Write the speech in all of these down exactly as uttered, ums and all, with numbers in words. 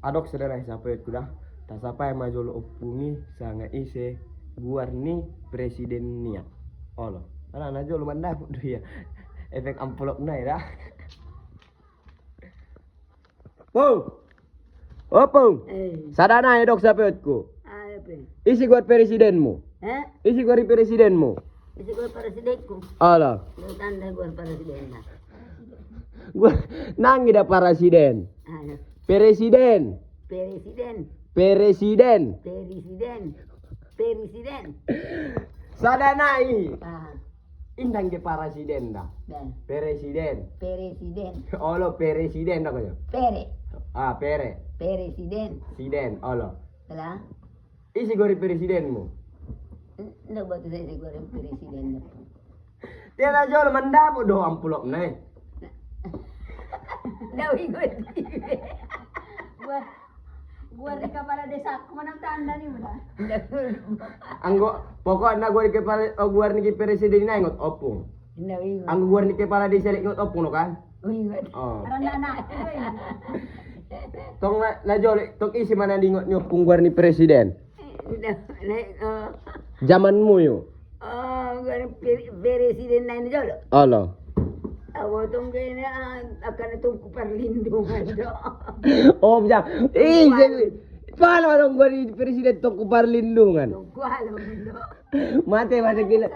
Adok, sadanai sapoyotku da. Tasapai ma jolo ompung i sanga ise guar ni presiden nia. Olo. Ala na jolo mandapot do iya. Efek amplop nai da. Pung. O Pung. Eh. Sadanai, adok sapoyotku. Apa? Ise guar presidenmu? Hah? Ise guar presidenmu? Ise guar presidenku? Olo. Lo tanda guar presiden da. Guar, nang ida parasiden. Alo. Peresiden. Peresiden. Peresiden. Peresiden. Peresiden. Sadanai. Ah. Inang ge parasiden da. Da. Peresiden. Peresiden. Olo, peresiden da koyo. Pere. Ah, pere. Peresiden. Siden, olo. Tela. Ise guar ni presidenmu? Nda batu sa ise guar ni presiden da. Tiara jolo mandapot do amplop nai. Nda ingot. Guar, guar ni kepala desaku, mana tanda ni, mana? Anggo, pokokna guar ni kepala, o, guar ni presiden nai ingot ompung. Nda ingot. Anggo guar ni kepala desa le ingot ompung no kan? O, ingot. O. Karena anak, itu ya. Tong na, na jolo, tong ise ma nda ingot ni ompung guar ni presiden. Nda, nda, o. Jamanmu yo. O, guar ni pre-, presiden nai jolo. Olo. Awo tong kena, ah, akan tongku parlindungan do. O, bisa. Ih, jadi, pala dong guar ni presiden tongku parlindungan. Tongku alom do. Mate, mate, gila.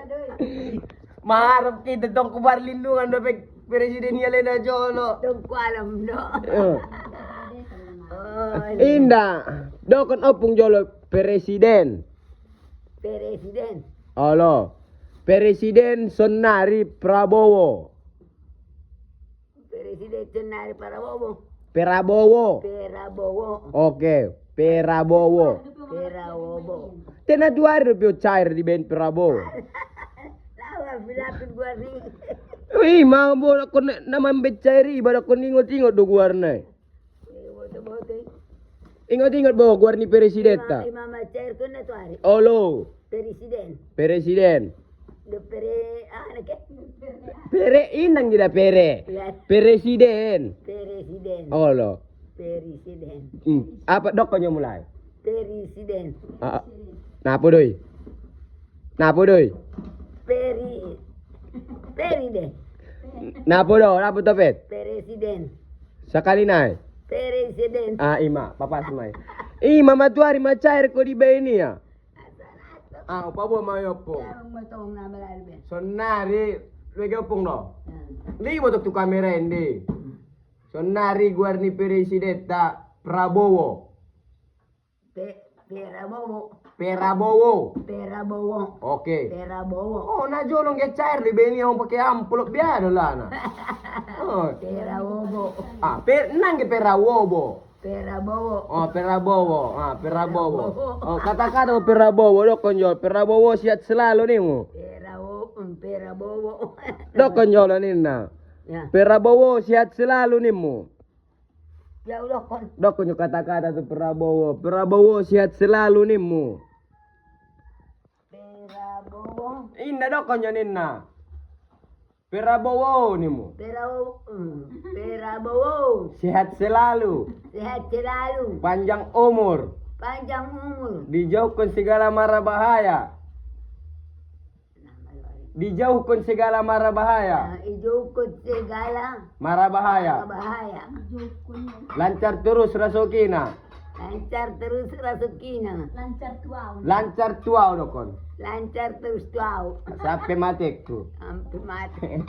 Maharap kita tongku parlindungan do pe presiden iya le na jolo. Tongku alom do. Eh. O, inda. Dokon ompung jolo presiden. Presiden. Olo. Presiden sonari Prabowo. Presiden sonari Prabowo. Perabowo. Perabowo. Oke, Perabowo. Perabowo. Tena duari do pio cair di ben Perabowo. Lawa filapin guar ni. Ih, ma bo, ko na, na mambe cair i, ba da ko ingot-ingot do guar nai. Ingot-ingot bo guar ni presiden ta. Ima, ima ma cair ko na tuari. Olo. Presiden. Presiden. Do pere, ah, na ke? Pere, inang gida pere. Iya. Presiden. Presiden. Olo. Presiden. Hmm. Apa dok ko nyomulai? Presiden. Ah, ah. Napo doi? Napo doi? Peri-, peride. Napo do, napo topet? Presiden. Sakali nai. Presiden. Ah, ima, papas mai. Ima ma tuari ma cair ko di beni ya. Ah, opa bo ma yo ompung. Sonari, luege ompung do. Hmm. Libo tok tu kamera ende. Sonari guar ni presiden ta Prabowo. Pe-, Perabowo. Perabowo. Perabowo. Oke. Perabowo. O, na jolo ngge cair di beni ya, pake amplop biar do lana. O. Perawobo. Ah, pe-, nang ge Perawobo. Perabowo. O, Perabowo. Ah, Perabowo. Perabowo. O, kata-kata Perabowo, dokon jolo. Perabowo sehat selalu nimu. Perawo-, mm, Perabowo. Dokon jolo nina. Ya. Perabowo sehat selalu nimu. Ya, dokon. Dokon jolo kata-kata tu Perabowo. Perabowo sehat selalu nimu. Perabowo. Inda dokon jolo nina. Perabowo nimu. Perawo-, mm, Perabowo. Sehat selalu. Sehat selalu. Panjang umur. Panjang umur. Dijauhkan segala mara bahaya. Dijauhkan segala mara bahaya. Ah, dijauhkan segala mara bahaya. Mara bahaya. Lancar terus rasukina. Lancar terus rasukina. Lancar tuau. Lancar tuau dokon. Lancar terus tuau. Sampe mateku. Sampe mate.